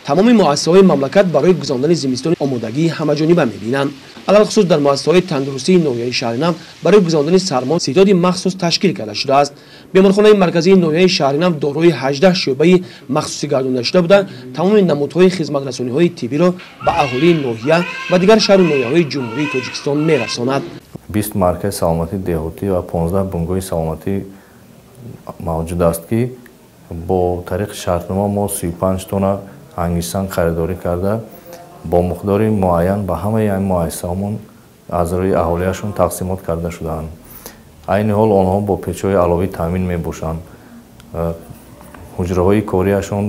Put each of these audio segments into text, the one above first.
Тамоми муассисаҳои мамлакат барои гузарондани зимистони омодагии ҳамаҷониба мебинанд. Алалхусус дар муассисаҳои тандурустии ноҳияи Шаҳринав барои гузарондани сармо ситоди махсус ташкил карда шудааст. Беморхонаи марказии ноҳияи Шаҳринав дорои 18 шӯъбаи махсусӣ гардонда шуда буда, тамоми намудҳои хизматрасониҳои тиббиро ба аҳолии ноҳия ва дигар шаҳру ноҳияҳои Ҷумҳурии Тоҷикистон мерасонад. 20 маркази саломатии деҳотӣ ва 15 бунгоҳи саломатӣ мавҷуд аст, ки бо тариқи шартнома мо 35 тонна ангиштсанг харидорӣ карда, бо миқдори муайян ба ҳамаи ин муассисаҳомон аз рӯи аҳолиашон тақсимот карда шудаанд. Айни ҳол онҳо бо печҳои аловӣ таъмин мебошанд. Ҳуҷраҳои кориашон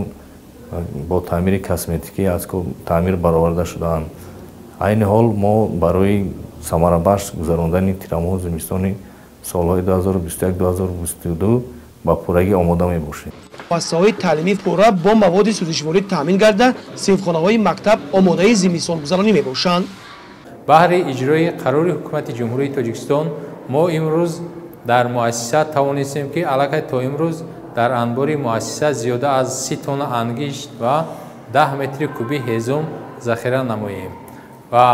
бо таъмири косметикӣ аз таъмир бароварда шудаанд. Айни ҳол мо барои самарабахш гузарондани тирамоҳу зимистони солҳои 2021-2022 ба пуррагӣ омода мебошем. Муассисаҳои таълимӣ пурра бо маводи сӯзишворӣ таъмин гарда, синфхонаҳои мактаб омодаи зимистонгузаронӣ мебошанд. Баҳри иҷрои қарори Ҳукумати Ҷумҳурии Тоҷикистон мо имрӯз дар муассиса тавонистем, ки аллакай то имрӯз дар анбори муассиса зиёда аз 30 тонна ангишт ва 10 метри кубӣ ҳезум захира намоем. Ва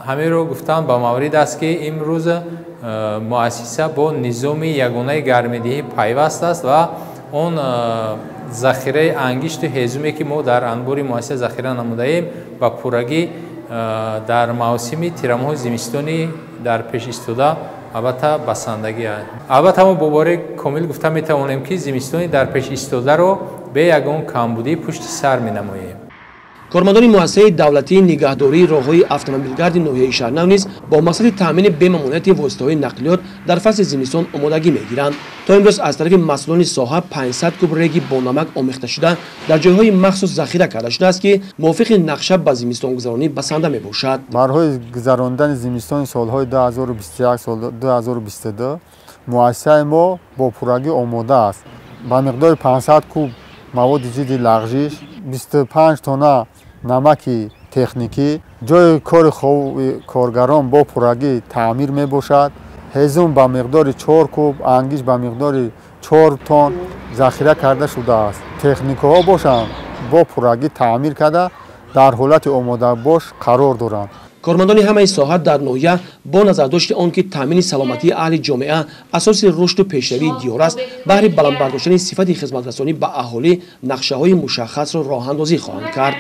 ҳаминро гуфтан ба маврид аст, ки имрӯз муассиса бо низоми ягонаи гармидиҳӣ пайваст аст ва он захираи ангишту ҳезуме, ки мо дар анбори муассиса захира намудаем, ба пуррагӣ дар мавсими тирамоҳу зимистони дар пеш истода албатта басандагӣ аст. Албатта мо бо бовари комил гуфта метавонем, ки зимистони дар пеш истодаро бе ягон камбудӣ пушти сар менамоем. Кормандони муассисаи давлатии нигаҳдории роҳҳои автомобилгарди ноҳияи Шаҳринав низ бо мақсади таъмини бемамониати воситаҳои нақлиёт дар фасли зимистон омодагӣ мегиранд. То имрӯз аз тарафи масъулони соҳа 500 куб реги бо намак омехташуда дар ҷойҳои махсус захира карда шудааст, ки мувофиқи нақша ба зимистонгузаронӣ басанда мебошад. Барои гузарондани зимистони солҳои 2021-2022 муассисаи мо бо пуррагӣ омода аст. Ба миқдори 500 куб маводи зидди лағжиш, 25 тонна намаки техникӣ, ҷойи кори коргарон бо пуррагӣ таъмир мебошад. Ҳезум ба миқдори 4 куб, ангишт ба миқдори 4 тонн захира карда шудааст. Техникаҳо бошанд бо пуррагӣ таъмир карда, дар ҳолати омодабош қарор доранд. Кормандони ҳамаи соҳа дар ноҳия бо назардошти он ки таъмини саломатии аҳли ҷомеа асоси рушду пешравии диёр аст, баҳри баланд бардоштани сифати хизматрасонӣ ба аҳолӣ нақшаҳои мушаххасро роҳандозӣ хоҳанд кард.